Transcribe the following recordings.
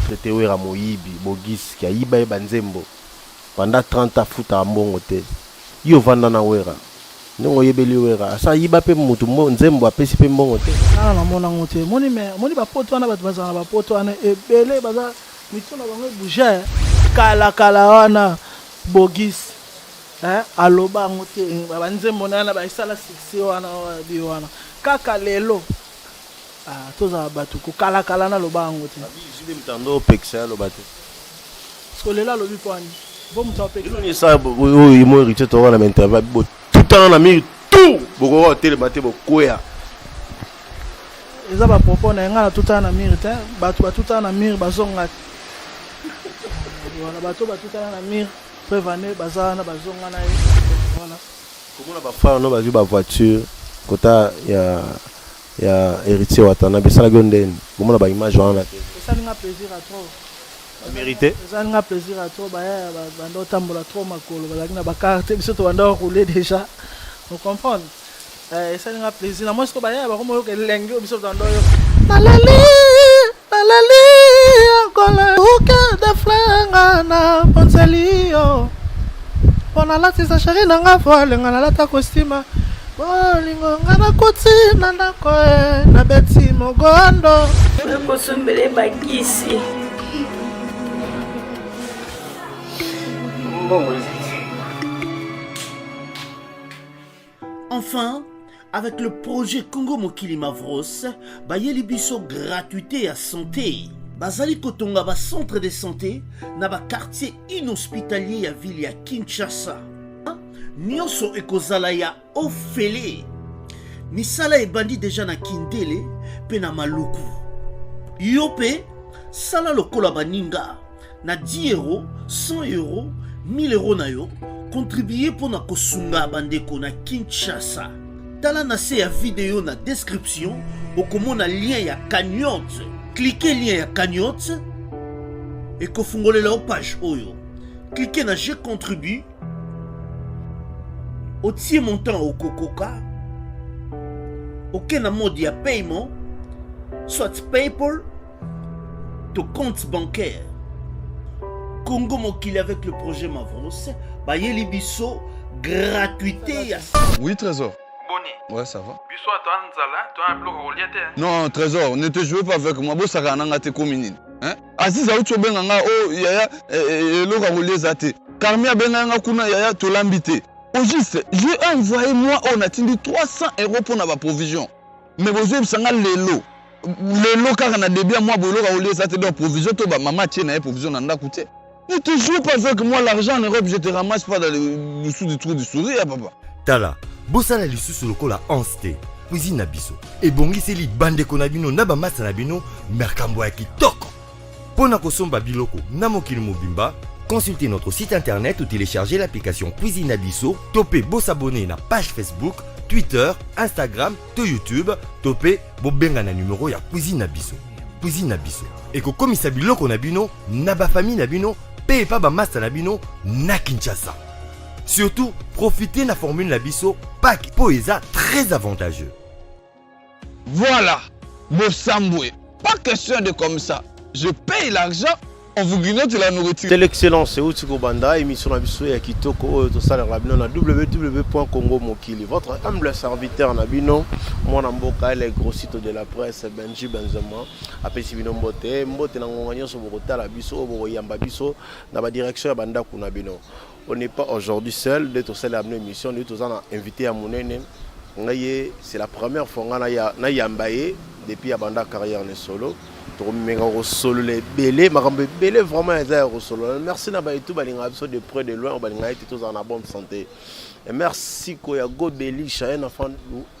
Traite Wera moyibi, Bogus ki ayiba ye ba nzembo pendant 30 ans afutaka mbongo te. Yo ovanda na Wera ndenge oyebeli Wera asi ayiba pe mutu nzembo apesi pe mbongo te. Nanu na mona ngo te omoni mais omoni ba poto wana batu bazala na ba poto wana ebele baza mitu na bango e bouger kala kala wana Bogus eh aloba yango te ba nzembo naye wana ba esala succès wana bi wana kaka lelo Ah tozala batu ko kala kala na loba yango te. Abi JB mutu ando opekisa ye aloba te. Siko lelo alobi po ani? Po mutu apekisa. Bino nisa oyo ye mo héritier toka na interview bo tutana na mur tout bokoka kotelema te bokwea. Eza ba propos na ye nga na tutana na mur te batu batutana na mur bazonga te. Voilà bato batutana na mur preuve année baza wana bazonga na ye voilà. Komona ba frère no bazwi ba voiture kota ya ya Heritier Watanabe esalaki yo ndeni komona ba image wana na TV? Esali nga plaisir ya trop. Merite? Esali nga plaisir ya trop ba yaya ba banda otambola trop makolo bazalaki na ba car te biso tobanda ko rouler dejà o comprendre eh, esali nga plaisir na moi siko ba yaya bakoma oyoka elengi oyo biso tobanda oyoka naleli naleli akola bouquet de fleurs nga na ponzeli yo mpo nalatisa sheri na nga voile nga nalata costume bolingo nga nakoti na ndako e nabeti mogondo nakosombele bakisi mbongo Enfin, avec le projet Congo Mokili Mavros, bayeli biso gratuité ya santé. Bazali kotonga ba centre de santé na ba quartier inhospitalier ya ville ya Kinshasa. Nyonso ekozala ya ofele. Misala ebandi deja na Kindele pe na Maluku. Yo pe sala lokola baninga. Na 10 euros, 100 euros, 1000 euros na yo, contribuer mpo na kosunga bandeko na Kinshasa. Tala na se ya video na description, okomona lien ya cagnotte. Cliquez lien ya cagnotte, ekofungolela yo page oyo. Cliquez na je contribue, otie montant okokoka, oke na mode ya paiement, soit PayPal, to compte bancaire. Congo Mokili avec le projet Mavros, bayeli biso gratuité ya Oui, Trésor. Boni. Ouais, ça va. Biso awa toza nzala, toza na biloko ya kolia te. Hein. Non, Trésor, ne te jouez pas avec moi. Bosaka na nga te komi nini? Hein? Aziz auti obenga nga oh yaya eh, eh, eloko ya kolia eza te. Carmi abenga nga kuna yaya tolambi te. Au juste, j'ai envoyé moi oyo natindi 300 euros mpo na ba provisions. Mais bozoyebisa nga lelo lelo kaka na début ya mois boye eloko ya kolia eza te donc provision to ba mama atie na ye provision na ndako te. Ne te joue pas avec moi l'argent en Europe je te ramasse pas dans le dessous du trou du souris ya papa. Tala, bosala lisusu lokola Hans te. Cuisine na biso ebongiseli bandeko na bino na bamasta na bino makambo ya kitoko. Mpo na kosomba biloko na mokili mobimba, consultez notre site internet ou téléchargez l'application Cuisine na biso to mpe bosabonner na page Facebook, Twitter, Instagram to YouTube to mpe bobenga na numero ya Cuisine na biso. Cuisine na biso ekokomisa biloko na bino na ba famille na bino mpe epa ba masta na bino na Kinshasa. Surtout, profitez na formule na biso pack mpo eza très avantageux. Voilà bosambwe pas question de comme ça je paye l'argent on vous grignote la nourriture. Tele excellence euti kobanda émission na biso ya kitoko oyo tosalaka bino na www.congomokili votre humble serviteur na bino mwana mboka le grossito de la presse Benji Benzema apesi bino mbote mbote na ngonga nyonso bokotala biso oyo bokoyamba biso na ba direction ya bandako na bino. On n'est pas aujourd'hui seul nde tosalela bino émission nde toza na invité ya monene ngai ye c'est la première fois ngai nayamba ye depuis abanda carrière ne solo tokomeka kosolola ebele makambo ebele vraiment eza ya kosolola merci na baetu balingaka biso de près de loin oyo balingaka ete tozala na bonne santé et merci koya gobelisha un enfant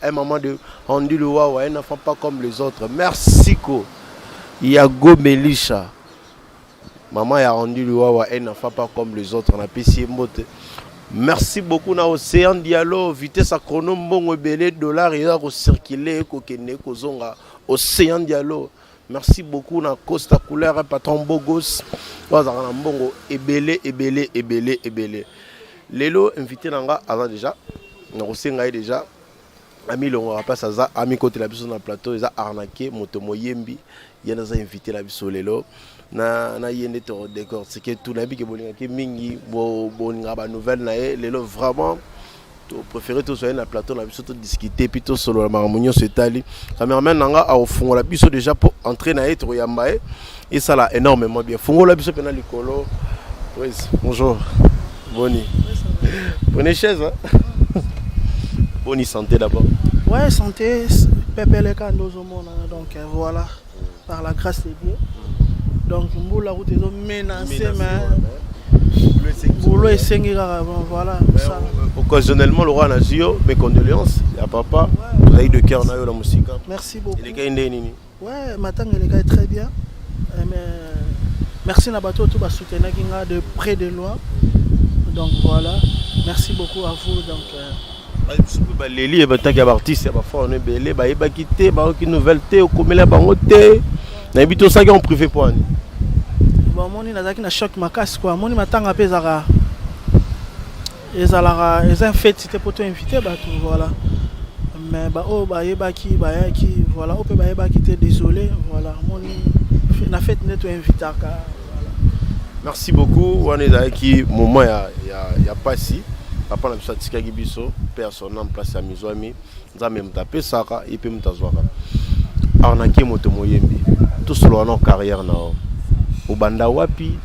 un maman de Andy Luwawa un enfant pas comme les autres merci ko ya gobelisha Maman ya Andy Luwawa un enfant pas comme les autres na pesi ye mbote. Merci beaucoup na Océan Diallo vitesse ya chrono mbongo ebele dollar eza ko circuler ko kende ko zonga Océan Diallo. Merci beaucoup na Costa Couleur patron Bogos oyo azalaka na mbongo ebele ebele ebele ebele. Lelo invité na nga aza déjà na kosenga ye déjà amilongaka place aza amikotela biso na plateau eza arnaque moto moyembi ye naza invité na biso lelo. Na, na ye nde to décortiquer tout. Nayebi ke bolingaki mingi, bo bolingaka ba nouvelle na ye lelo. Vraiment to préféré tozwa ye na plateau na biso, todiscute puis tosolola makambo nyonso etali. Cameraman na nga akofungola biso déjà mpo entrée na ye, tokoyamba ye, esala énormément bien. Fungola biso mpena likolo. Oui, bonjour, boni? Prenez chaise, hein? Boni santé d'abord? Ouais, santé pepele ka nde ozomona. Donc voilà, par la grâce de Dieu. Donc mbula kuta ezomenace, mais boulot esengi kaka. Bon, voilà, mosala. Occasionnellement le roi nazwi yo, mes condoléances ya papa, ozali de cœur na yo na mosika. Merci beaucoup. Elekai nde nini? Ouais, matanga elekai très bien. Mais merci na bato oyo to basoutenaki nga de près, de loin. Donc voilà, merci beaucoup à vous. Donc Biso mpe baleli bataki ya baartiste ya bafort no ebele bayebaki te, bayoki nouvelle te, okomela bango te. Nayebi te, osalaki en privé mpo ani? Bon, omoni, nazalaki na choc makasi quoi. Omoni, matanga mpe ezalaka eza fête te mpo to invité bato, voilà. Mais baoyo bayebaki bayaki, voilà. Oyo mpe bayebaki te, désolé, voilà. Omoni, na fête nde toinvitaka, voilà. Merci beaucoup. Wana ezalaki moment ya pasi. Papa na biso atikaki biso mpe ya son âme, place ya mizwami. Nzambe moto apesaka, ye mpe moto azwaka. Arnake moto moyembi, tosolola na carrière na yo. Obanda wapi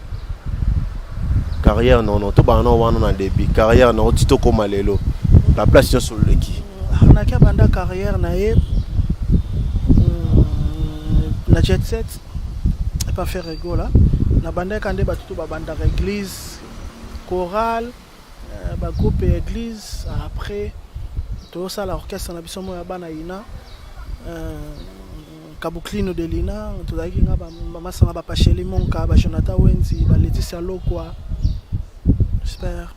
carrière na yo? Tobanda na wana na début carrière na yo ti tokóma lelo, la place nyonso oleki. Arnaki abanda carrière na ye na Jet Set epa Ferre Gola. Nabandaka nde bato to babandaka église, chorale, bagroupe ya église. Après tozosala orchestre na biso moko ya bana ina, Kabuklino de Lina. Tozalaki nga, bamasanga, bapacheli Monka, bajonathan Wenzi, baletisia Lokwa, j'espère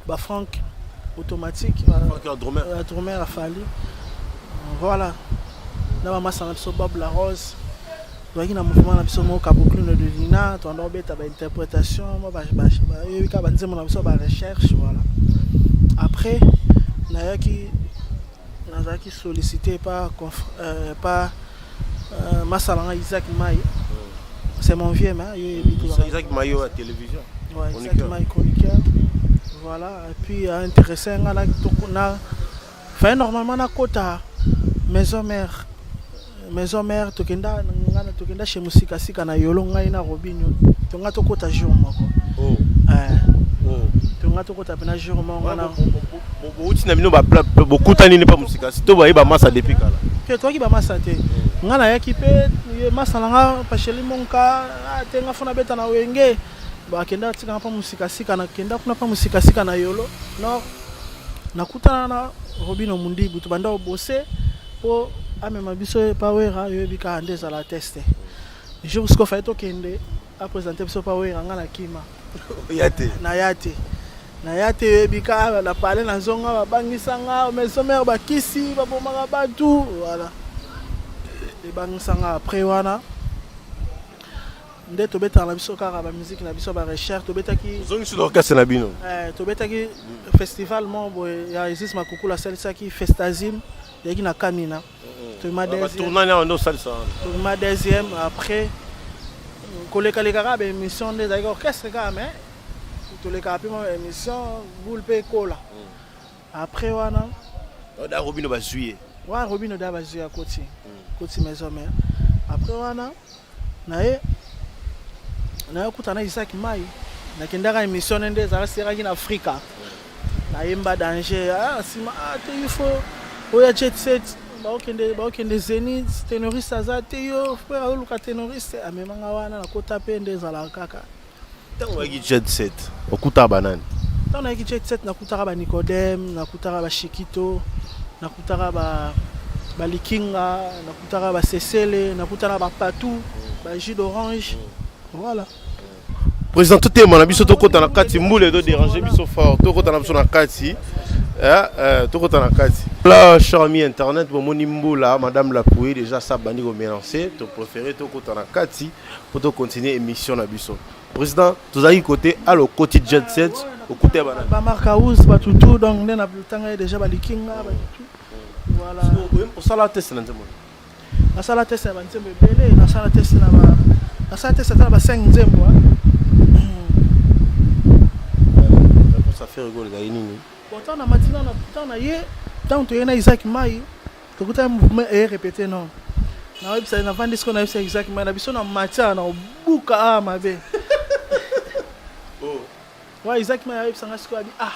bafrank automatique, drummer afali, voilà. Na bamasanga biso Bob La Rose, tozalaki na mouvement na biso moko Kabuklino de Lina. Toanda kobeta bainterprétation, bayebi kaka banzembo na biso, barecherche, voilà. Après nayaki, nazalaki sollicité par masalanga Isaac Mai, c'est mon vieux, mais yo yebi. Isaac Mai ya télévision? Ouais, Isaac Mai, chroniqueur, voilà. Et puis intéressé nga na fallait normalement nakota Maison Mère. Maison Mère, tokenda, nga tokenda chez Mosikasika na Yolo, ngai na Robinio. Tonga tokota jour moko. Oh. Oh. Tonga tokota mpena jour moko na Bouti na bino, bokutani nini pa Mosikasi to bayeba masa depuis kala? Te, toyaki bamasa te. Nga nayaki mpe masa na nga Pacheli Monka te, nga fona beta na Wenge. Bakenda tikanga mpa Mosikasika, nakenda kuna mpa Mosikasika na Yolo Nord, nakutana na Robino Mundibu. Tobanda obose mpo amema biso epa Wera. Yoyebi kaka nde ezala teste jour siko fai tokende aprésente biso pa Wera, nga na kima. Ya te? Naya te, naya te. Yoyebi kaka na pale, nazonga, babangisanga Maison Mère, bakisi babomaka bato, voilà, ebangisanga. Après wana nde tobetaka na biso kaka bamusike na biso, barecherche. Tobetaki Ozongisi na orchestre na bino? Tobetaki festival moko boye ya Exis Makukulu, asalisaki Festazim, eyaki na Kamina. Tournani awa nde osalisa wana? Tobima deuxième. Après kolekaleka kaka baémission, nde ezalaki orchestre kaka, mais tolekaka mpe mwa émission, boule mpe ekola. Après wana Da Robino bazwi ye? Wana Robino da bazwi, akoti koti Maison Mère. Après wana naye nayokutana Isaac Mai, nakendaka émission ne nde ezalaka seraki na Afrika, nayemba danger. Ah, nsima ah, te, il faut oya Jet Set, baokende baokende Zénith, ténoriste aza te, yo frère azoluka ténoriste, amemanga wana, nakota mpe nde ezalaka kaka. Ntango oyaki Jet Set, okutaka banani? Ntango nayaki Jet Set, nakutaka banicodème, nakutaka bashikito, nakutaka balikinga, nakutaka basesele, nakutaka bapatu, bajus d'orange, voilà. Président, totema na biso, tokɔta na kati. Mbula ezoderange biso fort. Tokɔta na biso na kati, tokɔta na kati. La cher ami internet, bomoni mbula, madame Lapouye déjà sa bandi komélancer. Topréféré tokɔta na kati po tocontinue émission na biso. Président, tozalaki kote alo koti Jet Set, okuta ya banani? Bamark House, batutu. Donc nde na ntanga ye déjà, balikinga, batutu, voilà. Osala test na nzembo? Nasala test na banzembo ebele. Nasala test na ba Nasala test ata na ba 5 nzembo. Réponse ya Ferre Gola ezali nini? Bon, ntango na matina na ntango na ye, ntango toye na Isaac Mai, tokutaki mouvement eye répété. Non, nayebisa, navandi siko, nayebisa Isaac Mai na biso na matière na obuka awa mabe wa. Isaac Mai ayebisanga sikoyo, abi: "Ah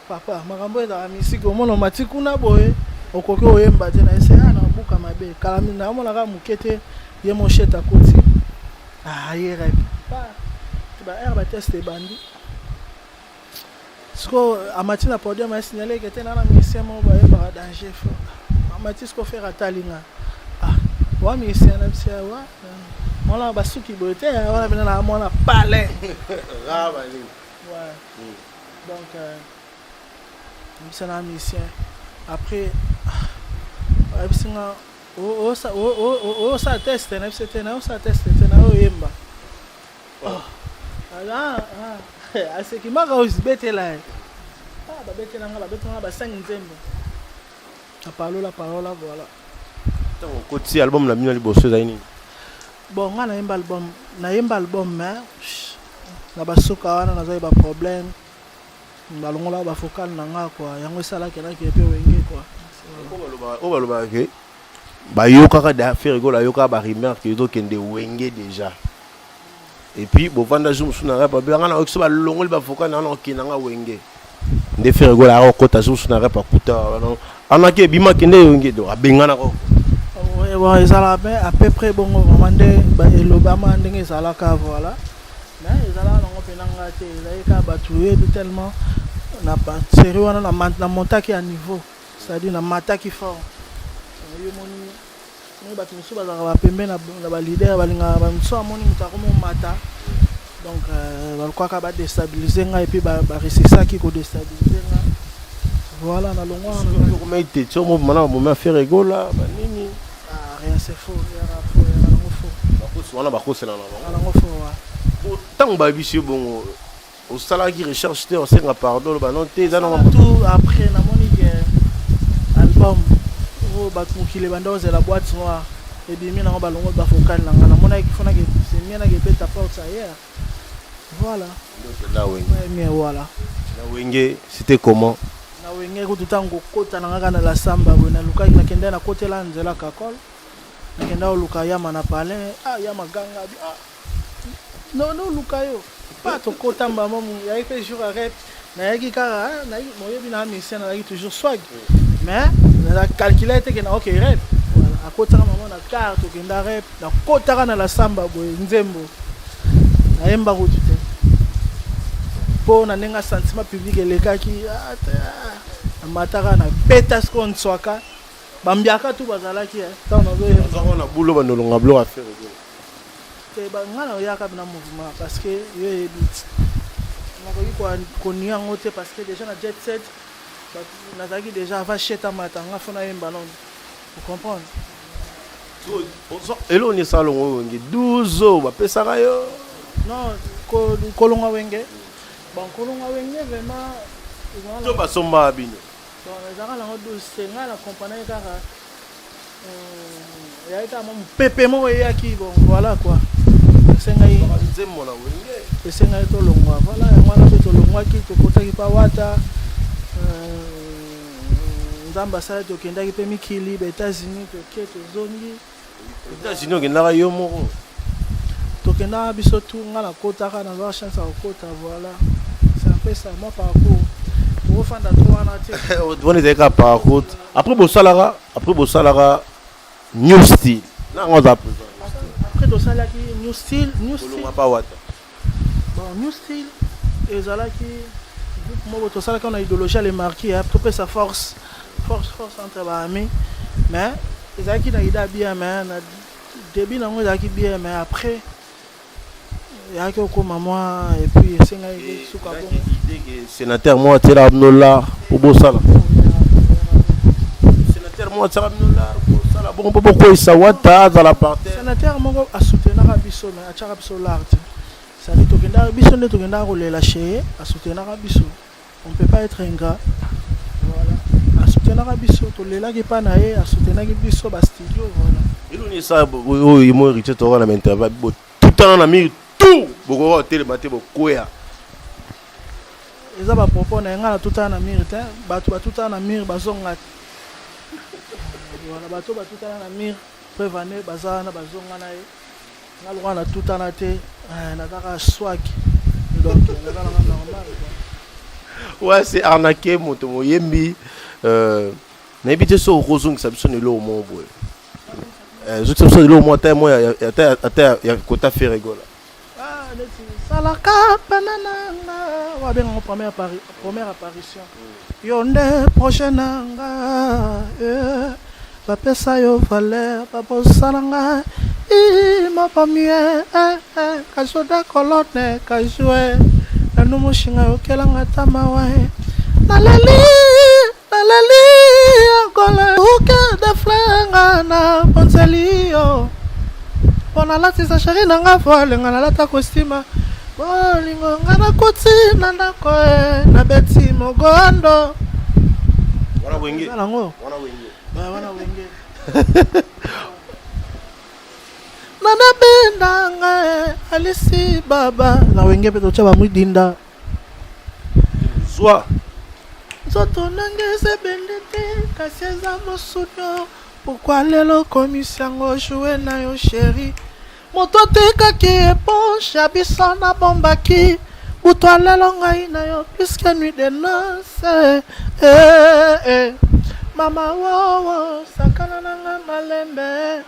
papa, makambo ezalaka misiki, omona omati kuna boye, okoki oyemba te." Na ese ah, nabuka mabe kala, naomonaka moke te. Ye moshete akoti, ah, ye rep ba aire, batest ebandi siko, amati na podium, asignale ke te na musicien moko bayembaka danger fort. Amati siko, Ferre atalinga: "Ah, wa musicien na biso wa mwana basuki boye te wana mpena na mwana palin." Ouais. Donc biso na musicien, après ayebisinga: "Osala test na biso te?" "Na osala test te, na oyemba." Aseki maka, ozibetela ye, babetelanga, babetelanga ba 5 nzembo na palola parola, voilà. Ntango okoti, album na bino liboso ezali nini? Bon, nga nayemba album, nayemba album, mais na basuka wana nazwaki baproblème, balongola bavocal na nga quoi. Yango esalaki naki mpe Wenge quoi. Oyo balobaka ke bayokaka da Ferre Gola, ayokaka barumeur ke ezokende Wenge déjà, et puis bovanda jour mosusu na rep, abenganga na okiso, balongoli bavocal na wana, okende nga Wenge. Nde Ferre Gola akokota jour mosusu na rep, akuta anaki ebima, kende Wenge, donc abenganaka. Bon, ezalaka mpe à peu près bongo vraiment nde elobama ndenge ezalaka, voilà. Mais ezalaka nango mpena nga te, ezalaki kaka bato oyebi tellement na série wana na montaki ya niveau, c'est-à-dire na mataki fort. Yo moni moi, bato mosusu bazalaka bapembe na baleader, balingaka bamosusu, amoni moto akomomata, donc balukwaka badéstabiliser ngai, et puis baresisaki kodéstabiliser nga, voilà, nalongwa wana. Komai te ti omobima na bamomi ya Ferre Gola banini? Ah, rien, c'est faux, yaka faux, yaka nango faux. Bakosi wana, bakosela na bango. Yaka nango faux wa. Ntango bayebisi yo bongo, osalaki recherche te, osenga pardon, oloba non te, eza nango? Tout après namoni ke album oyo bato mokili ebanda ozela, Boîte Noire, ebimi nango, balongo bavocal na nga, namonaki fonaki c'est mieux naki ebeta porte ailleurs, voilà. Na Wenge? Ouais, mieux, voilà. Na Wenge, c'était comment? Na Wenge kutu, ntango kokota na nga kaka na la samba boye, nalukaki, nakende, nakotela nzela kakol, nakenda koluka yama na palin. Ah, yama ganga abi: "Ah no, noluka yo pa." Tokota mbama, yaki mpe jour ya rep, nayaki kaka moyebi na musicien, nazalaki toujours swag, mais calcule te ke na ok rep. Voilà, akotaka mama na car, tokenda rep, nakotaka na la samba boye, nzembo nayemba kutu te mpo na ndenge sentiment public elekaki. Ah, ah, namataka, nabeta sikoyo nswaka, bambiaka tu bazalaki ntango nazoyemba. Azaka na bulo, bandolonga biloko ya Ferre Gola? Te, nga na oyaka na mouvement, parce que yo oyebi ti nakoki konia yango te, parce que déjà na Jet Set nazalaki déjà avant shet amata nga, fo nayemba nono, ocomprendre? Eloko nini esala longo Wenge? 12 oyo bapesaka yo? Non, kolongwa Wenge, bon, kolongwa Wenge vraiment To basombaka bino? Bon, ezalaka nango 12 te. Ngai na comprendre kaka eyaki kaka mwa mopepe moko eyaki, bon, voilà quoi, esengai nzembo na Wenge. Esengai tolongwa, voilà. Yango wana mpe tolongwaki, tokotaki mpa Wata. Nzambe asali, tokendaki mpe mikili, ba États-Unis, toke, tozongi. États-Unis, okendaka yo moko? Tokendaka biso tu, nga nakotaka, nazwaka chance ya kokota, voilà, c'est un peu ça moi parcours. Tokofanda to wana te. Wana ezalaki kaka parcours. Après bosalaka New Style, nango aza présent? Après tosalaki New Style, New Style. Kolongwa pa Wata. Bon, New Style ezalaki groupe moko tosalaki na idéologie ya le marquis, topesa force, force, force entre baami, mais ezalaki na idée ya bien, mais na début nango ezalaki bien, mais après eyaki okóma mwa, et puis esengaki suka bongo. Sénateur moko atielaka bino lar po bosala, sénateur moko atielaka bino lar, bosala bongo mpo bokweyisa Wata, azala par terre? Sénateur moko asoutenaka biso, mais atiaka biso lar te, c'est-à-dire tokendaka biso nde tokendaka kolela chez ye, asoutenaka biso, on peut pas être ingrat, voilà. Asoutenaka biso, tolelaki mpa na ye, asoutenaki biso bastudio, voilà. Eloni esa oyo mo Héritier toka na bainterview, Botutana na mur tout, bokoka kotelema te, bokwea. Eza bapropos na ye. Ngai natutana na mur te. Bato batutana na mur bazonga te. Voilà, bato batutana na mur, preuve ane baza wana, bazonga na ye. Nga lokola natutana te, nazaka swag, donc naza nanga normal quoi. Ouais, c'est arnaqué moto moyembi. Nayebi te soki okozongisa biso na eloko moko boye. Zongisa biso na eloko moko, ata mo ata ya kota Ferre Gola. Ah, neti salaka pene nanga, wabengango première apparition. Yo nde projet nanga, bapesa yo valeur, babosala nga mapamie kajoda kolone kajue nanu moshinga yokelanga tamawa. Naleli, naleli akola bouquet de fleurs nga na bonzeli yo mpo nalatisa chéri na nga voile. Nga nalata costume bolingo, nga nakuti na ndako e nabeti mogondo. Wana Wenge. Eza nango. Wana Wenge. Wana Wenge. Nanabendanga alisi baba na Wenge mpe totya bamwidinda. Zwa. Nzoto ndenge eza ebende te, kasi eza mosunio. Pourquoi lelo okomisi yango joue na yo chéri? Moto atekaki éponge ya biso na bombaki butu. Alelo ngai na yo plus que nuit de noce, eh, eh. Mama wowo, sakana nanga malembe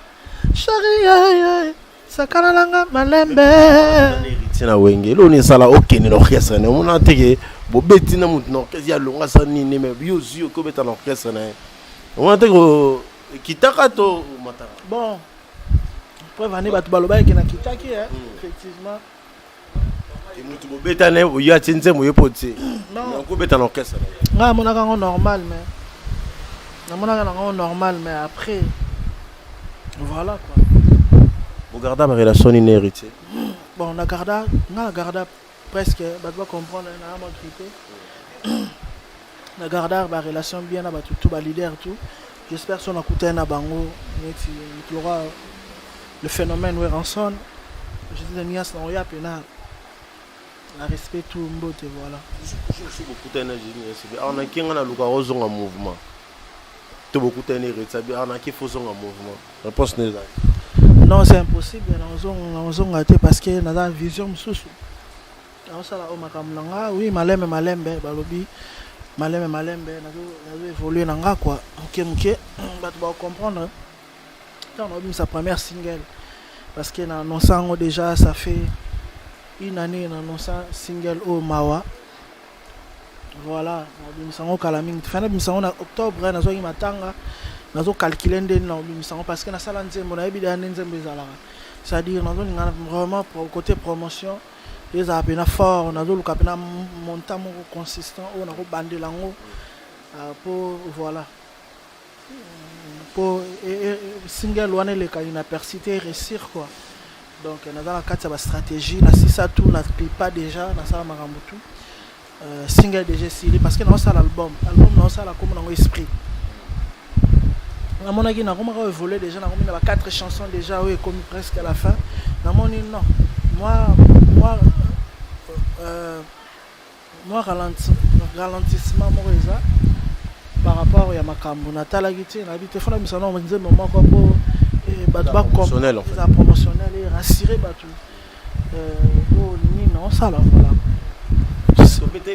chéri, eh, eh. Sakana nanga malembe. Héritier na Wenge, eloko nini esala okende na orchestre na ye? Omona teke bobeti na motu na orchestre ya longa asala nini, mais yo ozwi oki obeta na orchestre na ye. Omona teke ekitaka to omataka? Bon, preuve ane bato balobaki ke nakitaki, effectivement. Motu bobeta na ye, oyo atie nzembo, ye po tie okobeta na orchestre na ye. Ngai namonaka yango normal, mais namonaka nango normal, mais après voilà quoi. Bogarda barelation nini Héritier? Bon, na garda, nga na garda presque, bato bacomprendre na mwa grippe. Na garda barelation bien na bato tout, baleader tout. J'espère so nakutani na bango neti moto lokwa le phénomène Werrason, Jésus de Nias, na oya mpena na respect tout, mbote, voilà. So bokutani na Jésus, arnaki nga naluka ozonga mouvement, to bokutani Héritier abi arnaki fo ozonga mouvement, réponse ne ezali? Non, c'est impossible. Nazonga te parce que naza vision mosusu. Naosala oyo makambo na nga, oui, malembe malembe. Balobi malembe malembe, nazo évolue na nga quoi, moke moke. Bato bakocomprendre ntango naobimisa première single, parce que na annonce yango déjà, ça fait une année na annonce single oyo Mawa. Voilà, naobimisa yango kala mingi. Fin nabimisa yango na octobre, nazwaki matanga. Nazocalcule ndeni naobimisa yango parce que nasala nzembo, nayebi deya nde nzembo ezalaka. C'est-à-dire nazolinga vraiment côté promotion ezala mpena fort. Nazoluka mpena montant moko consistant oyo nakobandela yango po voilà, po single wana eleka inaperçu te, réussir quoi. Donc naza na kati ya bastratégie, nasisa tout, na clipa déjà, nasala makambo tout. Single déjà esili parce que naosala album. Album naosala, kombo nango Esprit. Namonaki nakomaka évoluer déjà, nakomi na ba quatre chansons déjà oyo ekomi presque à la fin. Namoni non, moi ralentissement moko eza par rapport ya makambo natalaki te. Nayebi te, fona bisa no nzembo moko mpo bato Promotionnel, en fait. Eza promotionnel e rassurer bato oyo nini naosala. Voilà,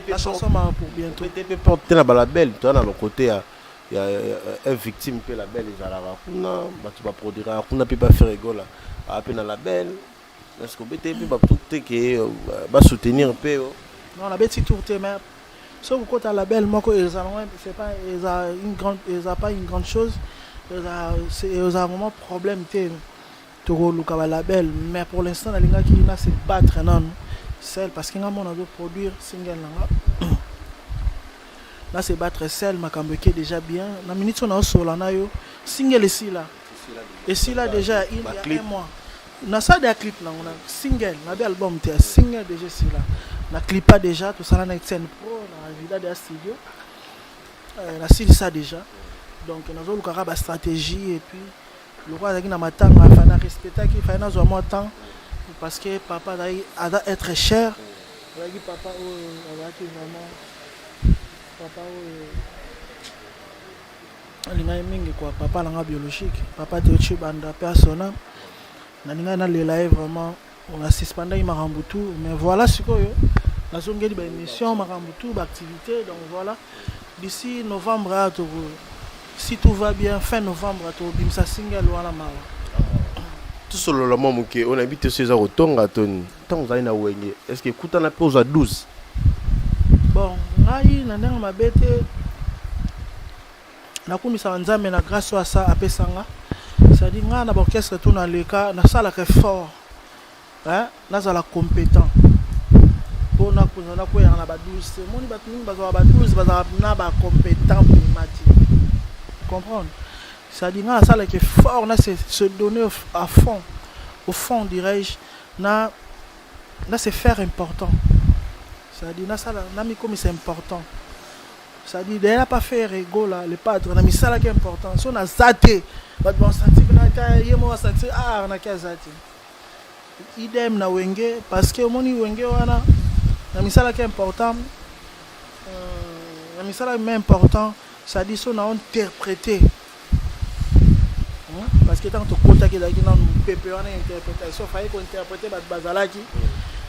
la chanson ma pour bientôt. Mpe porte te na balabel toza na lokote ya Victime, mpe label ezalaka kuna, bato baproduiraka kuna, mpe baFerre Gola aa mpe na label. Est ce que obete mpe bato te ke basoutenir mpe yo? Non, nabeti tour te, mais soki okota label moko eza nango, c'est pas eza une grande, eza pas une grande chose, eza vraiment problème te. Tokoluka balabel, mais pour l'instant nalingaki na se battre nanu seul parce que nga mona azoproduire single na nga. Na se battre seul, makambo eke déjà bien. Na minute oyo naosola na yo, single esila, esila déjà il y a un mois. Nasala ya clip nango na single, nabi album te, ya single déjà esila, na clipa déjà, tosala na Etienne Pro na vida de ya studio. Nasilisa déjà, donc nazolukaka bastratégie. Et puis lokola azalaki na matanga, fa na respectaki, fa nazwa mwa temps. Parce que papa azalaki aza être cher, azalaki papa oyo azalaki vraiment papa oyo alingaki mingi quoi, papa na nga biologique, papa Théo Tshibanda, paix à son âme. Nalingaki nalela ye vraiment, nasuspendaki makambo tout, mais voilà, sikoyo nazongeli baémission, makambo tout, baactivité. Donc voilà, d'ici novembre aya toko, si tout va bien, fin novembre tobimisa single wana Mawa. Tosolola mwa moke oyo nayebi te so eza kotonga to nini. Ntango ozali na Wenge, est ce que ekutana mpe ozwa 12? Bon, ngai na ndenge mabe te, nakumisaka Nzambe na grâce oyo asa apesanga. C'est-à-dire ngai na baorchestre tout naleka, nasalaka effort, hein, nazala compétent mpo nakweyaka na ba 12 te. Omoni, bato mingi bazwaka ba 12, bazalaka na bacompétent pema te, comprendre? C'est-à-dire ngai nasalaka effort na se donner à fond, au fond dirais-je, na se faire important, c'est-à-dire nasala namikomisa important, c'est-à-dire d'ailleurs pas faire ego là, le padre na misalaki important. So naza te, bato basanti mpena ta ye moko asanti ah naki aza te. Idem na Wenge, parce que omoni Wenge wana na misalaki important, na misalaki mais important, c'est-à-dire so na interpréter, parce que ntango tokotaki ezalaki nanu mopepe wana interprétation, faye kointerpréter bato bazalaki,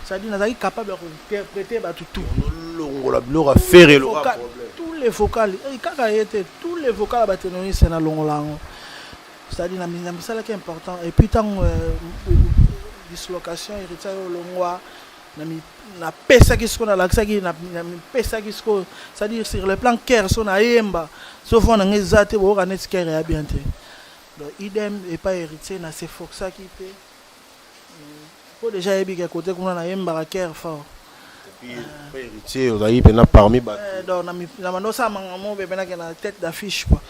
c'est-à-dire nazalaki capable ya kointerpréter bato tout. Olongola biloko affaire eloka. Tous les vocals, kaka ye te, tous les vocals ya baténoriste nalongola yango, c'est-à-dire na misalaki important. Et puis ntango dislocation, Héritier oyo olongwa, napesaki sikoyo, nalakisaki, namipesaki sikoyo, c'est-à-dire sur le plan chœur, so nayemba, so voix na ngai eza te, boyoka neti chœur ya bien te. Donc idem epai Héritier, naseforçaki mpe po déjà yebi ke kote kuna nayembaka chœur fort. Héritier ozalaki mpena parmi bato. Donc na bando osala makambo mpe mpenake na tête d'affiche quoi.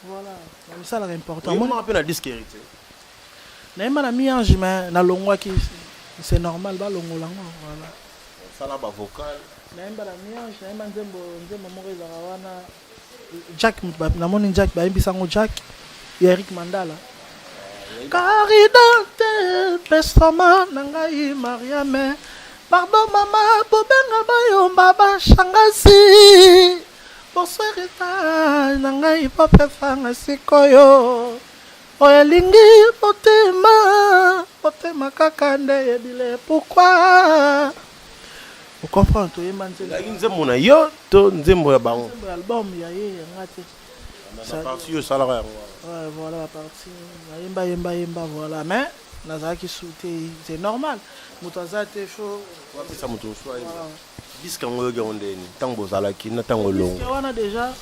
Voilà, na misalaka important. Oyembaka mpe na disque Héritier? Nayemba na mi-ange, mais nalongwaki, c'est normal balongola yango, voilà. Osala bavocal? Nayemba na mi-ange, nayemba nzembo moko ezalaka wana Jack, namoni Jack bayembisango Jack ya Eric Mandala, Caridante pesama na ngai Mariame, pardon mama, bobenga bayomba bashangasi, bonsoir eta na ngai popefanga sikoyo oyo elingi motema, motema kaka nde yebile pourquoi ocomprendre. Toyemba nzembo. Ezalaki nzembo na yo to nzembo ya bango? Nzembo ya album ya ye, yanga te. Partie oyo osalaka yango? Ouais, voilà, bapartie nayemba, yemba, yemba, voilà, mais nazalaki su te, c'est normal, moto aza te, faut wapesa moto mosusu ayemba. Disque yango oyoki yango ndeni ntango bozalaki na ntango elongo? Disque wana déjà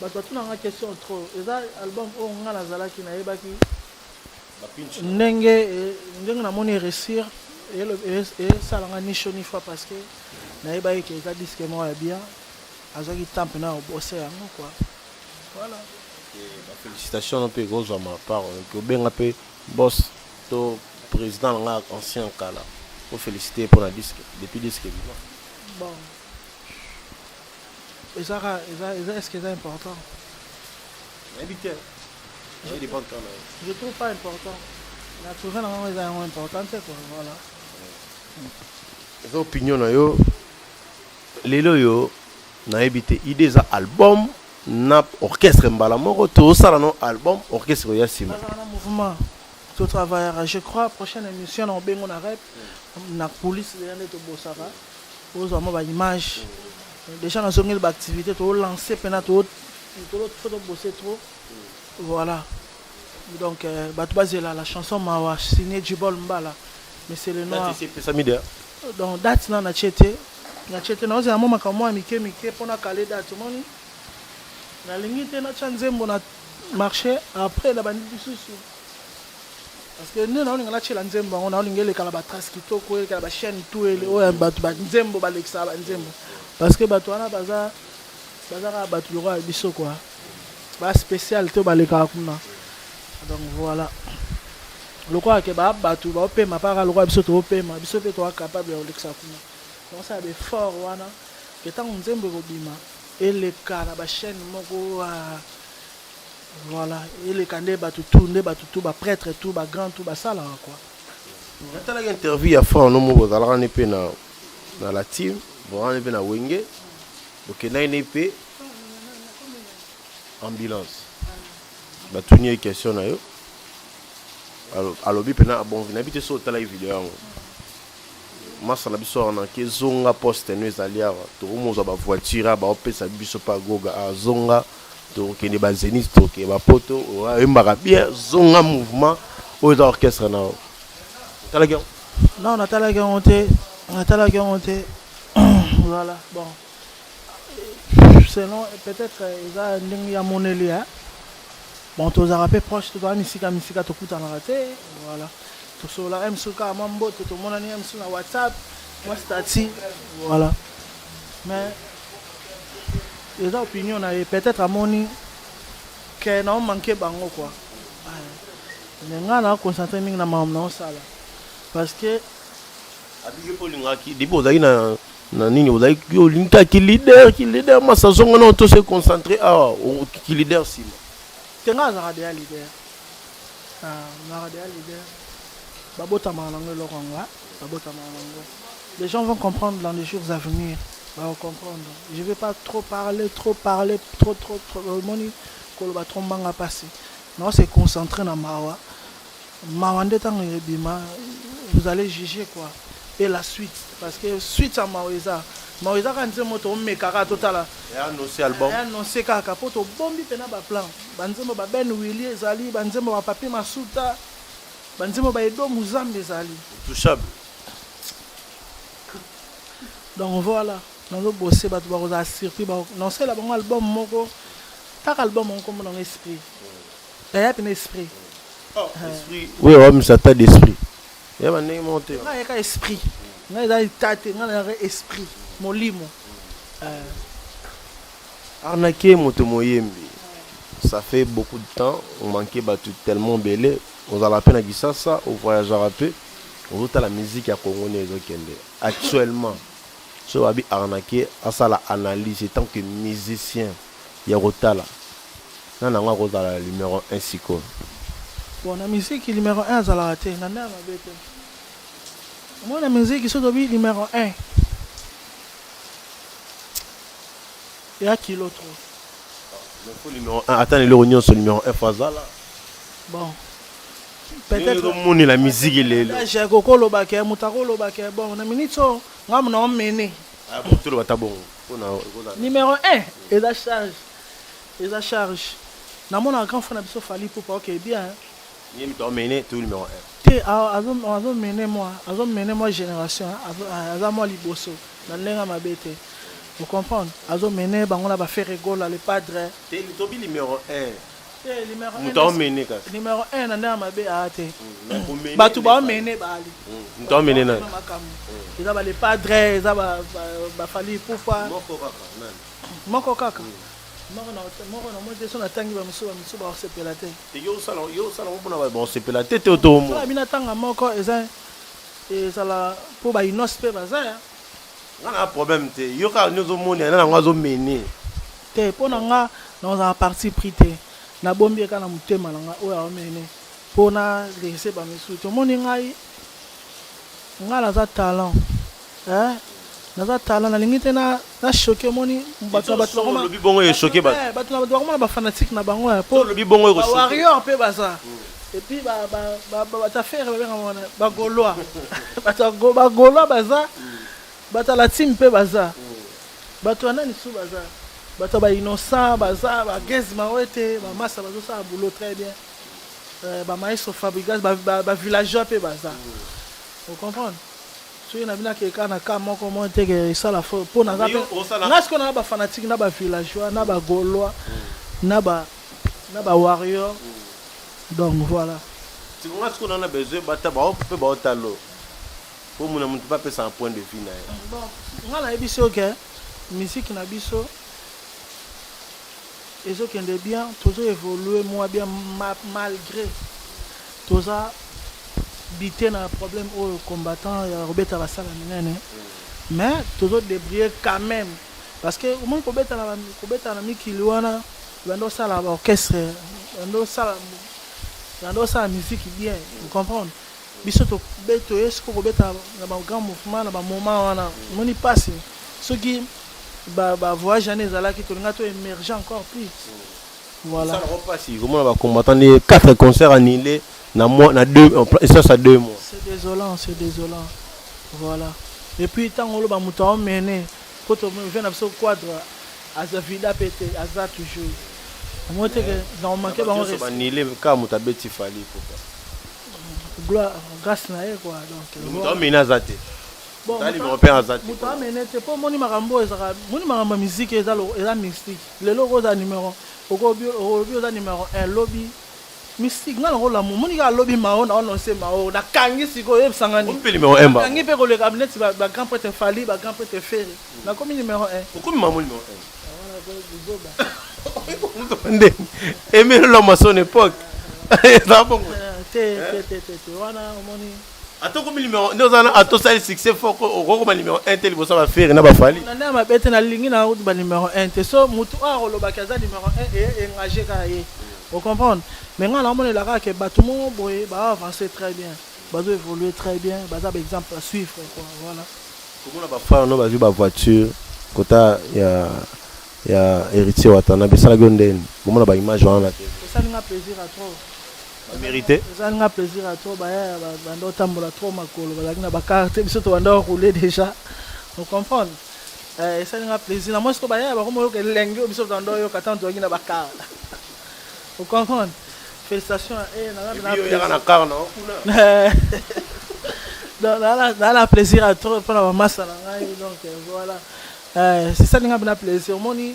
bato batunanga question trop. Eza album oyo nga nazalaki, nayebaki ndenge namoni réussir esalanga ni chaud ni froid, parce que nayebaki ke eza disque moko ya bien, azwaki temps mpena ya kobose yango quoi, voilà. Bafélicitation mpe ekozwama part obenga mpe boss to président na nga ancien kala, ofélicité mpona disque depuis disque ebima. Bon, ezaka eza, est ce que eza important? Nayebi te, dépendre kaka na yo. Je trouve pas important, na trouve na ngango eza yango important te quoi, voilà. Eza opinion na yo. Lelo oyo nayebi te, idée eza album na orchestre mbala moko to osala no album, orchestre oya nsima? Nazala na mouvement, totravaillera. Je crois prochaine émission na obengo na rep na coulisse deja nde tobosaka, ozwa mwa baimage. Déjà nazongeli baactivité, tolance mpena, faut tobose trop, voilà. Donc bato bazela la chanson Mawa signé Jibol Mbala, mais c'est le noir. Epesami deya? Donc date na natie te, natie te, naozela mwa makambo mwa ya mike mike mpona kale date. Omoni, nalingi te natya nzembo na marché après na bandi lisusu, parce que nde naolinga natiela nzembo yango, naolinga eleka na batrace kitoko, eleka na bachaîne tout oyo bato banzembo balekisaka banzembo, parce que bato wana baza kaka bato lokola ya biso quoi, ba spécial te, balekaka kuna. Donc voilà, lokola ke baa bato baopema mpaka lokola biso toopema, biso mpe toa capable ya kolekisa kuna. Donc osala baeffort wana ke ntango nzembo ekobima, eleka na bachaîne moko, voilà, eleka nde bato tout, nde bato tout, baprêtre tout, bagrand tout basalaka quoi. Natalaki interview ya frère no moko ozalaka ne mpe na na la team, bozalaka ne mpe na Wenge, bokendaki ne mpe ambulance. Batuni ye question na yo, alobi mpena bon, nayebi te soki otalaki video yango. Masa na biso wana ke zonga poste no ezali awa, tokomozwa ba voiture awa baopesa biso pa goga awa, zonga tokokende ba Zenith, tokokende ba poto, oyembaka bien, zonga mouvement oyo eza orchestre na yo. Otalaki yango? Non, natalaki yango te, natalaki yango te. Voilà, bon, selon peut-être eza ndenge ya moneli, hein? Bon, tozalaka mpe proche, tozala misika misika, tokutanaka te. Voilà, tosolola msu kaka mwa mbote, tomonani msu na WhatsApp, mwa statut, voilà. Mais eza opinion na ye, peut-être amoni ke na omanke bango quoi. Mais ngai na concentré mingi na makambo na osala parce que Abiki mpo olingaki depuis ozalaki na nini, ozalaki olingi kaka ki leader, ki leader. Masa, zonga na to se concentré awa, ki leader nsima. Te, ngai azalaka deya leader. Ah, nazalaka deya leader, babotamaka nango eloko yango, babotamaka nango. Les gens vont comprendre dans les jours à venir, comprendre. Je vais pas trop parler, trop parler, trop trop trop. Omoni koloba trop mbanga pasi. Non, se concentrer na mawa. Mawa nde ntango ebima, vous allez juger quoi. Et la suite, parce que suite ya mawa eza, mawa eza kaka nzembo tomekaka totala. Annoncé album. Annoncé kaka mpo tobombi mpena baplan, banzembo baben Willi ezali, banzembo bapapi Masuta, banzembo baedo Muzambe ezali. Touchable. Donc voilà, nazobose bato bakozala surpris. Nasala bango album moko, taka album moko kombo nango Esprit, eya mpena esprit. Esprit oyo awamisa ata d'esprit ya bandenge moko te. Ngai yaka esprit, ngai eza eta te, ngai nayaka esprit, molimo. Arnaquer moto moyembi, ça fait beaucoup de temps omanke bato tellement ebele. Ozala mpe na Kisasa, ovoyageaka mpe, ozotala musique ya Congo nde ezokende actuellement. So babi Arnaquer asala analyse en tant que musicien ya kotala na nango, akozala numéro 1 sikoyo? Bon, na musique numéro 1 azalaka te na ndenge ya mabe te. Omoni, na musique so tobi numéro 1, eya kilo trop. Faut numéro 1 ata na eloko nyonso, numéro 1 faut azala. Bon. Peut-être omonela musique lelo. Kokolobaka moto akolobaka, bon, na minute oyo ngambo na omene. Toloba ta bongo. Numéro 1 eza charge, eza charge. Namonaka grand frère na biso Fally Ipupa, ok, bien. Ye moto amene to numéro 1? Te, azomene mwa, azomene mwa génération, aza mwa liboso na ndenge ya mabe te, ocomprendre, azomene bango na baFerre Gola, le padre. Te, tobi numéro 1. Te, numéro Moto aomene kasi. Numéro 1 na ndenge ya mabe aya te, bato baomene baali. Moto aomene nani? Makambo eza ba le padre, eza baFally Ipupa. Moko kaka, nani? Moko kaka, moko na moko na moi te. So natangi bamisu, bamisu bakosepela te. Yo osala ngo mpona bakosepela te te to? Soki bino atanga moko, eza ezala mpo bainos mpe baza ya. Nga na problème te, yo kaka nde ozomoni na yango azomene. Te, mpo na nga nazala parti pris te, nabombi eka na motema na nga oyo aomene mpo na laisse bamisusu. Tomoni ngai, ngai naza talent, eh? Naza talent, nalingi te na choquer. Omoni bato na bato. Olobi bongo echoquer bato. Bato na bato bakomona bafanatique na bango po Olobi bongo. Bawarrior mpe baza, et puis bato affaire babengaka wana bagaulois, bato bagaulois baza, bato ya la team mpe baza, bato ya nani su baza, bato ya bainnocent baza, bagaz mao ete bamasa bazosala boulot très bien, bamaestro Fabregas, bavillageois mpe baza, ocomprendre. Soki na bino akeka na ka moko mo te ke esala fo mpo naza mpe nga sikoyo na bafanatique na bavillageois na bagaulois na bawarrior, donc voilà. Nga sikoyo na besoin bata bao mpe baotalo po mona motu mpe apesaka point de vue na ye. Bon, nga nayebi so ke musique na biso ezokende bien, tozo évolue mwa bien malgré toza bite na problème oyo combattant ya kobeta basala minene, mais tozo débrouiller quand même, parce que omoni kobeta na mikili wana, bando osala baorchestre, bando osala musique bien, vous comprendre. Biso toye siko kobeta na ba grand mouvement na ba moment wana, omoni mpasi soki ba voyage wana ezalaki, tolinga to émerger encore plus. Voilà. Esalaka mpasi komona bacombattant nde 4 concerts annulés na mois, na deux, espace ya 2 mois. C'est désolant, c'est désolant, voilà. Et puis ntango oloba moto aomene po toviens na biso cadre, aza vida mpe te, aza toujours omoi te ke na omanke bango. Banile kaka moto abeti Fally Ipupa. Gloire, grâce na ye quoi, donc. Moto aomene aza te. Tali numéro mpe aza te. Moto amene te, mpo omoni makambo oyo ezaka, moni makambo ya musique eza mystique. Lelo okoza numéro, olobi oza numéro 1, lobi mystique nga nango lamu, omoni kaka lobi mao na ononse mao nakangi sikoyo, oyebisanga nini? Mpe numéro 1. Nakangi mpe koleka neti bagrand prêtre Fally, bagrand prêtre Ferre, nakomi numéro 1. Okomi mamo numéro 1 nde Aimé l'homme à son époque, eza bongo. Te, te, te, te, te, wana omoni. Ata okomi numéro nde oza na, ata osali succès fort, okokoma numéro 1 te liboso ya baFerre na baFally. Na nde ya mabe te, nalingi na ba numéro 1 te. So motu oyo akolobaki aza numéro 1, eye engage kaka ye, ocomprendre. Mais ngai naomonela kaka ke bato moko boye baavance très bien, bazo évoluer très bien, baza baexemple à suivre quoi, voilà. Komona bafrère no bazwi bavoiture kota ya Héritier Watanabe, esalaki yo ndeni komona baimage wana na TV? Esalinga plaisir à trop. Mérité. Esalinga plaisir à trop. Baya banda otambola trop makolo, bazalaki na bacarte, biso tobanda rouler déjà, ocomprendre. Esalinga plaisir na moi siko baya bakoma oyoka elengi oyo biso tobanda oyoka ntango tozalaki na bacar, ocomprendre. Félicitation. Oyaka na car na kuna. Donc naa na plaisir à trop mpona bamasa na ngai. Donc voilà, esalinga mpena plaisir. Omoni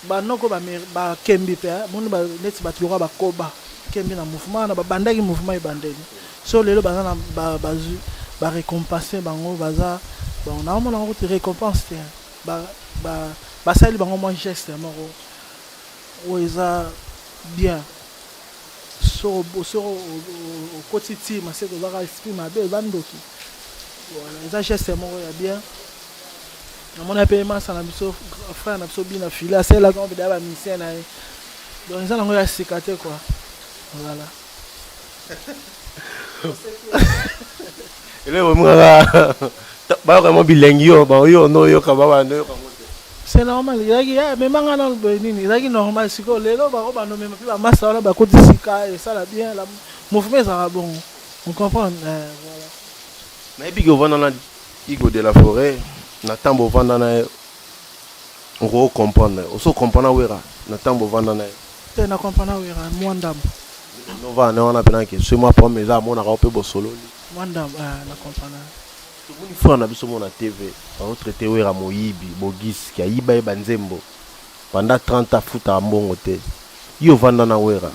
banoko bakembi mpe, moni neti bato lokola bakoba kembi na mouvement wana, babandaki mouvement ebandeli, so lelo baza na bazwi barécompense bango, baza bon. Naomona yango kuti récompense te, basali bango mwa geste moko oyo eza bien. Soki okoti ntima seke ozaka esprit mabe, eza ndoki. Voilà, eza geste moko ya bien. Namoni mpe masa na biso, frère na biso Bina File, asalelaka ngo mpe bamusicien na ye, donc eza nango ya sika te quoi, voilà. Eloko mokaka bayoka mo bilengi yo oyo noyoka babanda oyoka ngo te. C'est normal, ezalaki memanga nano boye nini, ezalaki normal. Sikoyo lelo bako bandomema mpe bamasa wana bakoti sika, esala bien. La mouvement ezalaka bongo, on comprend, voilà. Nayebi ke ovanda na Igo de la Forêt. Na ntango ovanda na ye, oko comprendre, oso comprendre Wera na ntango ovanda na ye? Te, na comprendre Wera mwa ndambo. Novanda na wana mpena ke soki mwa problème eza, amonaka o mpe bosololi. Mwa ndambo na comprendre. Tomoni frère na biso mona TV bazotraite Wera moyibi, bogiski ayiba ye banzembo pendant 30 ans, afutaka mbongo te. Ye ovanda na Wera,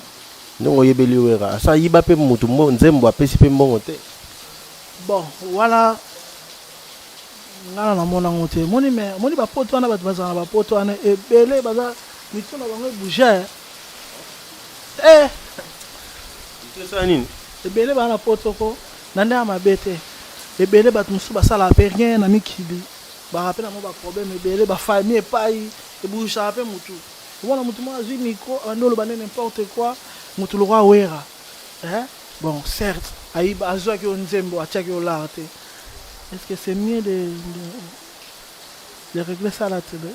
ndenge oyebeli Wera, asa ayiba mpe motu nzembo, apesi mpe mbongo te? Bon, wana ngana namona yango te. Moni, mais moni bapoto wana, bato bazala na bapoto wana ebele, baza mitu na bango ebouge eh. Esala nini? Ebele baa na poto ko na nde ya mabe te. Ebele bato mosusu basalaka mpe rien na mikili, baka mpe na mwa baproblème ebele, bafamille epai ebougisaka mpe motu. Omona motu moko azwi micro, abandi oloba nde n'importe quoi. Motu lokwa Wera, eh? Bon, certes ayiba, azwaki yo nzembo, atiaki yo lar te. Est ce que c'est mieux de régler ça à la télé?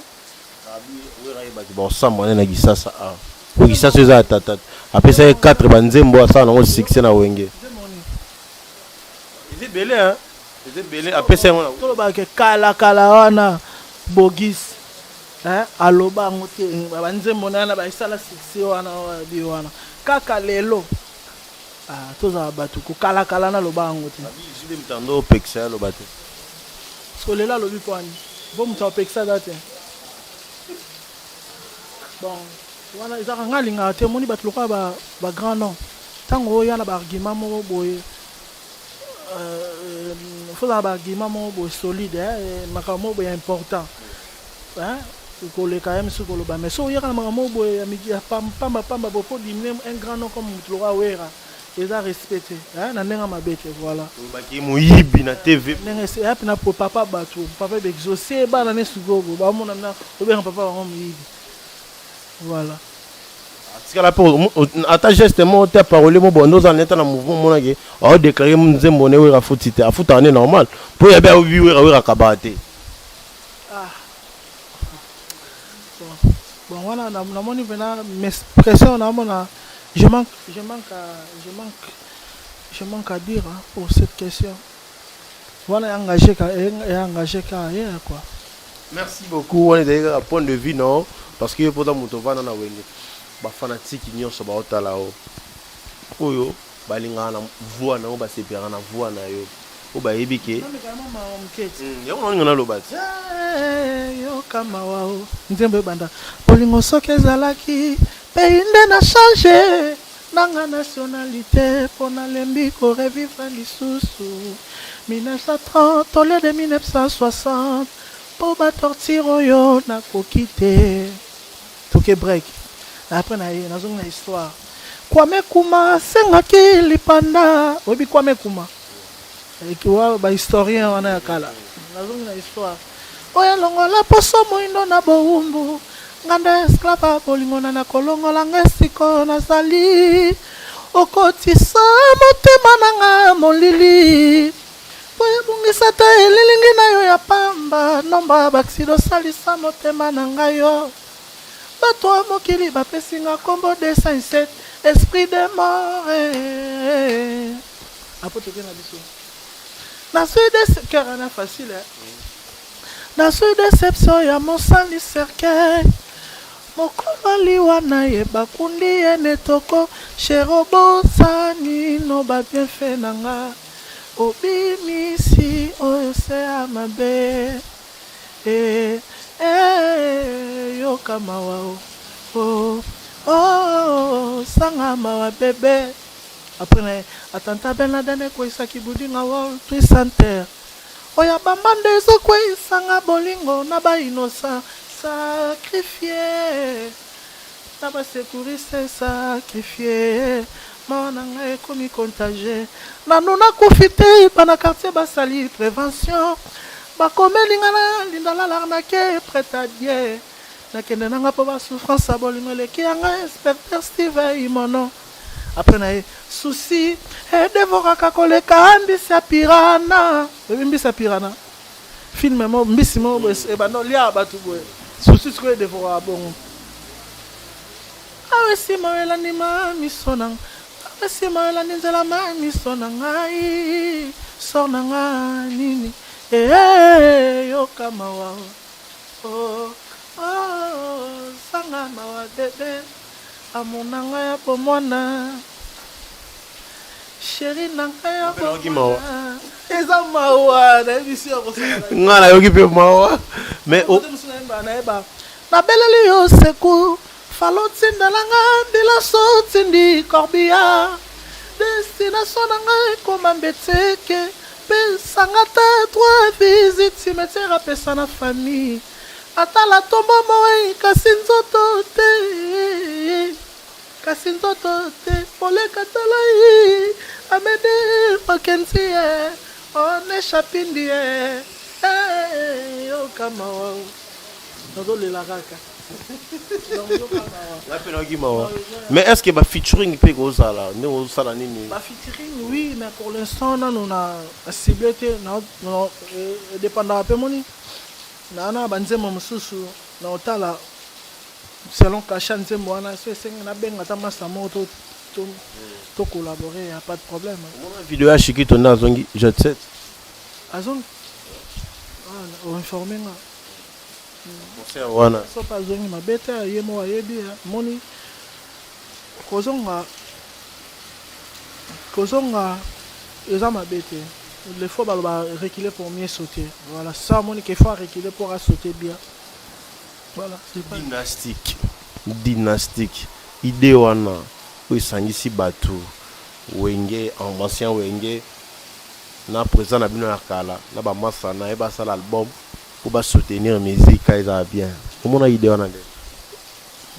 Wera ayebaki baosambwa nde na Kisasa a po Kisasa eza ya tata. Apesa ye 4 banzembo, asala nango succès na Wenge. Eza ebele, eza ebele, apesa yango. Tolobaka kala kala wana, Bogis aloba yango te, banzembo na wana baesala succès wana bi wana kaka lelo. Tozala bato kokalakala, naloba yango te. Jide mutando opekisa ye aloba te. Parce que lelo alobi mpo ani mpo moto apekisa aza te. Bon, wana ezaka ngai alingaka te. Omoni bato lokola bagrand nom, ntango oya na baargument moko boye, faut ozala baargument moko boye solide, makambo moko boye important koleka ye mosusu koloba. Mais so oyaka na makambo moko boye ya pamba pamba boye mpo diminuer un grand nom comme moto lokola Wera, eza respect te, na ndenge mabe te, voilà. Olobaki moyibi na TV. Ndenge eya mpena po papa bato, papa baexauce bana ne sikoyo boye bamona na obenga papa bango moyibi, voilà. Otikala mpe ata geste moko te, parole mo bondo oza neta na mouvement, omonaki aodéclare nzembo ne Wera afuti te, afutaka nde normal mpo yabi ayobi Wera, Wera akabaka te. Ah. Bon, wana namoni mpena pression, namona je manque à dire, hein, pour cette question wana engagé ka engagé ka ye quoi. Merci beaucoup. Wana ezali kaka point de vue, non, parce que yo mpoza moto ovanda na Wenge, bafanatike nyonso baotala o oyo balingaka na voix na yo, basepelaka na voix na yo, oyo bayebi ke yango naoninga naloba ti. Yoka mawa o nzembo ebanda bolingo soki ezalaki pays nde na change nanga nationalité mpo nalembi korevivre lisusu 1930 au lieu de 1960 mpo batorture oyo nakoki te. Toke break, après na ye nazongi na histoire. Kwame Kuma asengaki lipanda, oyebi Kwame Kuma ekiwa bahistorien wana ya kala. Nazongi na histoire oyo elongola poso moindo na bowumbu, nganda esclave bolingo na nakolongola nga esika nazali, okotisa motema na nga molili po ebungisa te elilingi na yo ya pamba nomba baksida osalisa motema na ngai yo. Bato ya mokili bapesi nga nkombo 207 esprit de mort. Apo toke na biso nazwi cœur wana facile, nazwi déception ya mosali cercueil mokolo liwa na ye bakundi ye netoko shero bosani no babienfait na nga obimisi oyo se ya mabe. Eh, eh, yoka mawa o oh, oh, sanga mawa bebe. Après na attentat Ben Laden ekweyisaki budinga World Trade Center oyo abamba nde ezokweyisanga bolingo na bainnocent sacrifie na basécurité sacrifie. Mawa na ngai ekomi contagie, nanu nakufi te, bana quartier basali prévention, bakomeli nga na linda lalarnake prête à Dieu nakende nanga mpo basouffrance ya bolingo eleki yanga. Inspecteur Steve Imono, après na ye susi edevoraka koleka mbisi ya pirana. Oyebi mbisi ya pirana, film mo mbisi mo ebanda olia bato boye, susi sikoyo edevoraka bongo. Awa nsima elandi ma miso na, awa nsima elandi nzela ma miso na ngai, sor na nga nini ee yoka mawa oh, oh, sanga mawa bebe amour na ngai ya bomwana, chéri na ngai ya bomwana, eza mawa nayebisi ya kosala. Nga nayoki mpe mawa, mais nayeba nabeleli yo secours, falo tindelanga bilaso tindi corbillard, destination na ngai ekoma mbeteke, pesanga te droit visite cimetière, apesa na famille atala tomba moi kasi nzoto te, kasi nzoto te moleka tala ye amede makenzi ye one chapindi ye yoka mawa, nazolela kaka. Nga mpe nayoki mawa, mais est ce que bafeaturing mpe kozala ndenge ozosala nini? Bafeaturing, oui, mais pour l'instant nano na cible te, edépendaka mpe moni naa na banzembo mosusu na otala selon cachet nzembo wana. So esengi nabenga ata masa moko to collaborer, ya pas de problème. Omona video ya Shikito nde azongi jet set? Azongi, oinforme nga. Concert wana. So mpe azongi mabe te, ye moko ayebi. Moni kozonga, kozonga eza mabe te. Les fois baloba reculer pour mieux sauter, voilà ça. Moni qu'il faut reculer pour sauter bien, voilà, c'est pas Dynastique, dynastique, idée wana oyo esangisi bato Wenge, ancien Wenge na président na bino ya kala na bamasa na ye, basala album mpo basoutenir musique ezala bien. Omona idée wana nde?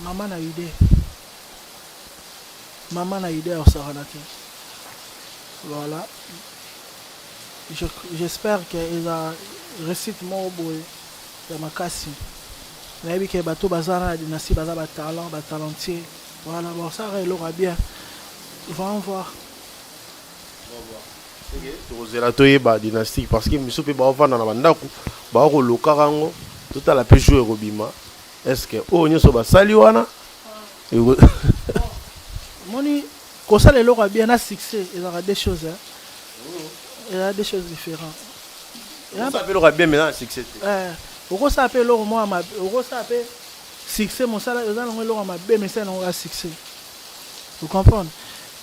Mama na idée, mama na idée ya kosakana te. Voilà, j'espère que eza réussite moko boye ya makasi. Nayebi ke bato baza na dynastie baza batalent, batalentier. Voilà, bakosalaka eloko ya bien. Voyons voir. Tokozela toyeba dynastique, parce que misu mpe baovanda na bandako, bakolokaka yango. Totala mpe jour ekobima. Est ce que oyo nyonso basali wana Moni, kosala eloko ya bien na succès ezalaka deux choses, hein. Ezalaka deux choses différentes. Osala mpe eloko ya bien, mais na succès te. Okosala mpe eloko moko ya mabe, okosala mpe succès. Mosala eza nango eloko ya mabe, mais esala nango ya succès. Vous comprendre?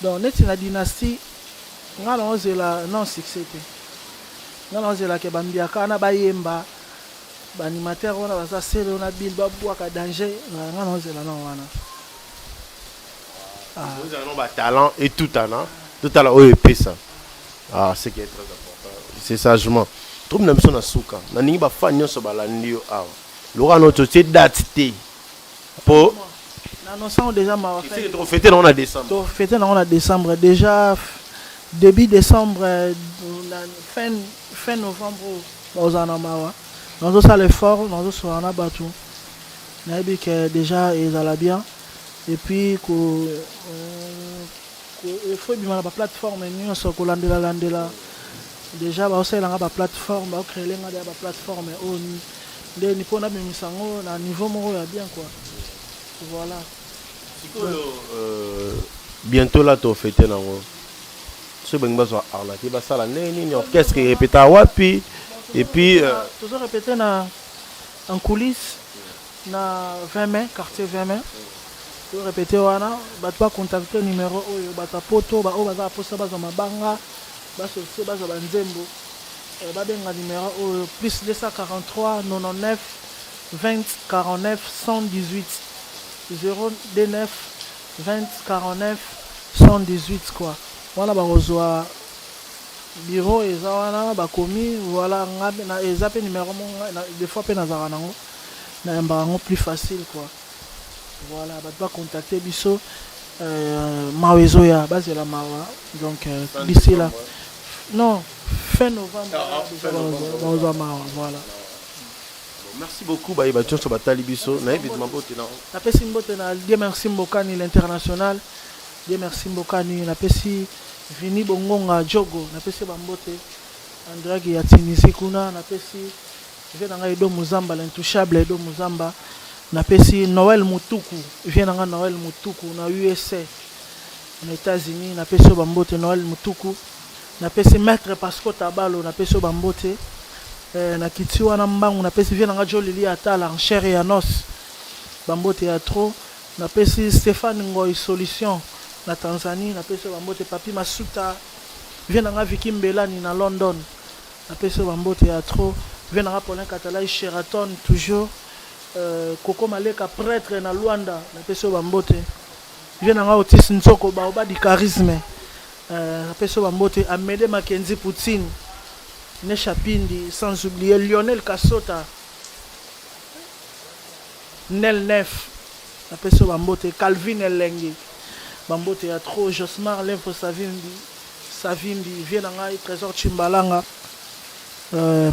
Donc neti na dynastie, nga naozela non succès te. Nga naozelaka bambiaka wana bayemba, baanimateur wana baza sele na bill, babwaka danger. Nga naozela na wana. Ozala no batalent etutana, totala oyo epesa. Ah, ce qui est très important, c'est sagement. Tokomi na biso na suka. Naningi bafan nyonso balandi yo awa, lokola no totie date te mpo Na annonçant déjà mawa. Tofete nango na décembre. Tofete nango na décembre déjà, début décembre, na fin novembre oyo bazala na mawa. Nazosala effort, nazosola na bato, nayebi ke déjà ezala bien. Et puis ko faut ebima na baplateforme nyonso, kolandela-landela. Déjà baosalelanga baplateforme, baocréele nga deya baplateforme oyo ndeni mpo nabimisa yango na niveau moko ya bien, quoi. Voilà. Sikoyo, bientôt là tofete nango. Soki bangi bazwa Arnake, basala ndenge nini? Orchestre erepeta wapi? Et puis Tozo répété na en coulisse na 20 mai, quartier 20 mai. To répété wana. Bato bacontacte numéro oyo. Bato ya poto baoyo baza baposa bazwa mabanga, basosie, bazwa banzembo, babenga numéro oyo: plus 243 99 20 49 118, 029 20 49 118, quoi. Wana bakozwa bureau, eza wana bakomi. Voilà, nga eza mpe numéro moko des fois mpe nazalaka nango, nayambaka yango plus facile, quoi. Voilà, bato bacontacte biso. Mawa ezoya, bazela mawa. Donc d'ici là, non, fin novembre. Ah, déjà fin novembre. Bakozwa mawa, voilà. Merci beaucoup. Bayeba nyonso batali biso, nayebi mabote na Napesi mbote na Dieu Merci Mbokani, l'international Dieu Merci Mbokani. Napesi Vini Bongonga Jogo, napesi bambote Andraki ya Tunisie kuna. Napesi vie na ngai Edo Muzamba, l'intouchable Edo Muzamba. Napesi Noël Mutuku, vie na ngai Noël Mutuku na USA, na États-Unis. Napesi oyo bambote, Noël Mutuku. Napesi maître Pasco Tabalo, napesi oyo bambote. Nakiti wana mbangu, napesi vie na ngai Jolili Atala en chair et en os, bambote ya trop. Napesi Stéphane Ngoy Solution na Tanzanie, napesi oyo bambote. Papi Masuta, vie na nga Viki Mbelani na London, napesi oyo bambote ya trop. Vie na nga Paulin Katalai Sheraton toujours, Koko Maleka prêtre na Luanda, napesi oyo bambote. Vie na nga Otis Nzoko Baoba di Charisme, napesi oyo bambote. Amédée Makenzi Poutine Nesha Pindi, sans oublier Lionel Kasota Nel Nef, napesi oyo bambote. Calvin Elenge, bambote ya trop. Josmar Lemfo Savimbi, Savimbi, vie na ngai Trésor Chimbalanga,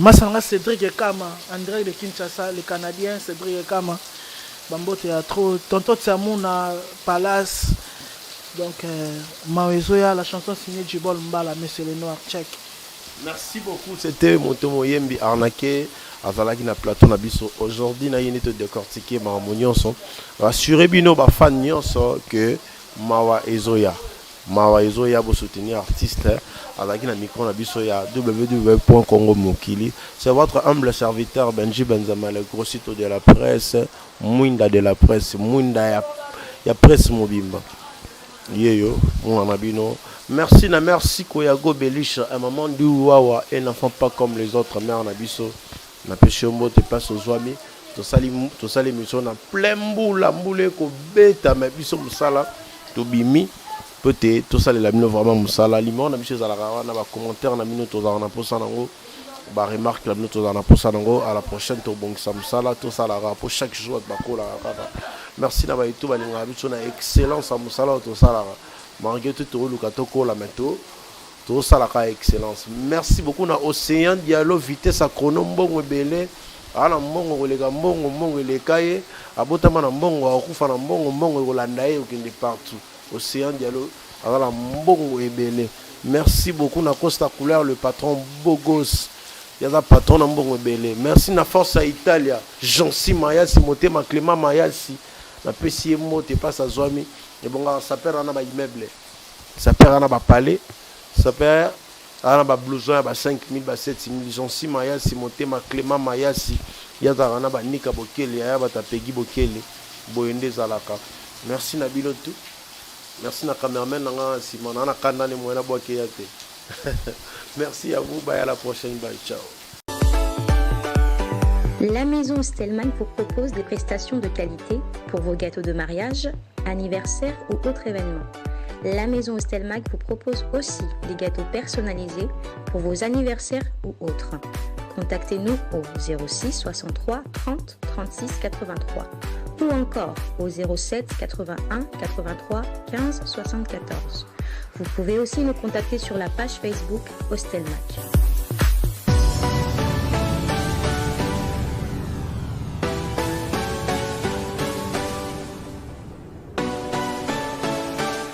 masa na ngai Cédric Ekama, André de Kinshasa, le Canadien Cédric Ekama, bambote ya trop. Tonton Tiamuna Palace. Donc mawa ezoya, la chanson signée Jibol Mbala, Monsieur le Noir, check. Merci beaucoup. C'était moto moyembi Arnaqué azalaki na plateau na biso aujourd'hui. Na ye nde todécortiquer makambo nyonso. Rassure bino bafan nyonso que mawa ezoya, mawa ezoya. Bosoutenir artiste. Azalaki na micro na biso ya www Congo Mokili. C'est votre humble serviteur Benji Benzema, le grossito de la presse, mwinda de la presse, mwinda ya presse mobimba. Yeyo mwana na bino. Merci na merci Koyago Belisha, un maman du wawa, un enfant pas comme les autres, mère na biso. Napesi yo mbote place ozwami. Tosali émission na plein mbula, mbula ekobeta, me biso mosala tobimi po te tosalela bino vraiment mosala. Limero na biso ezalaka wana. Bacommentaire na bino tozalaka na mposa nango, baremarque na bino tozala na mposa nango. À la prochaine. Tobongisa mosala tosalaka mpo chaque jour bato bakolaka kaka. Merci na bayetu balingaka biso na excellence ya mosala oyo tosalaka. Malgré tout, tooluka tokola, mais to tosalaka excellence. Merci beaucoup na Océan Diallo, vitesse ya chrono, mbongo ebele. Aza na mbongo koleka mbongo, mbongo eleka ye, abotama na mbongo, akokufa na mbongo, mbongo ekolanda ye kokende partout. Ocean Diallo aza na mbongo ebele. Merci beaucoup na Costa Couleur le patron beau gosse. Ye aza patron na mbongo ebele. Merci na Force ya Italia, Jancy Mayasi motema Clement Mayasi. Napesi ye mbote place azwami. Ebongaka sapeur aza na ba immeuble. Sapeur aza na ba palais. Sapeur Aza na ba blouson ya ba 5000 ba 7000 Jeancy Mayasi motema Clement Mayasi ye azalaka na ba Nika Bokele yaya bata Peggy Bokele boye nde ezalaka merci na bino tout merci na cameraman na nga na sima na na kanda ne moyen na bwake ya te merci à vous bye à la prochaine bye ciao. La maison Stellman vous propose des prestations de qualité pour vos gâteaux de mariage, anniversaire ou autres événements. La maison Stelmag vous propose aussi des gâteaux personnalisés pour vos anniversaires ou autres. Contactez-nous au 06 63 30 36 83 ou encore au 07 81 83 15 74. Vous pouvez aussi nous contacter sur la page Facebook Hostelmac.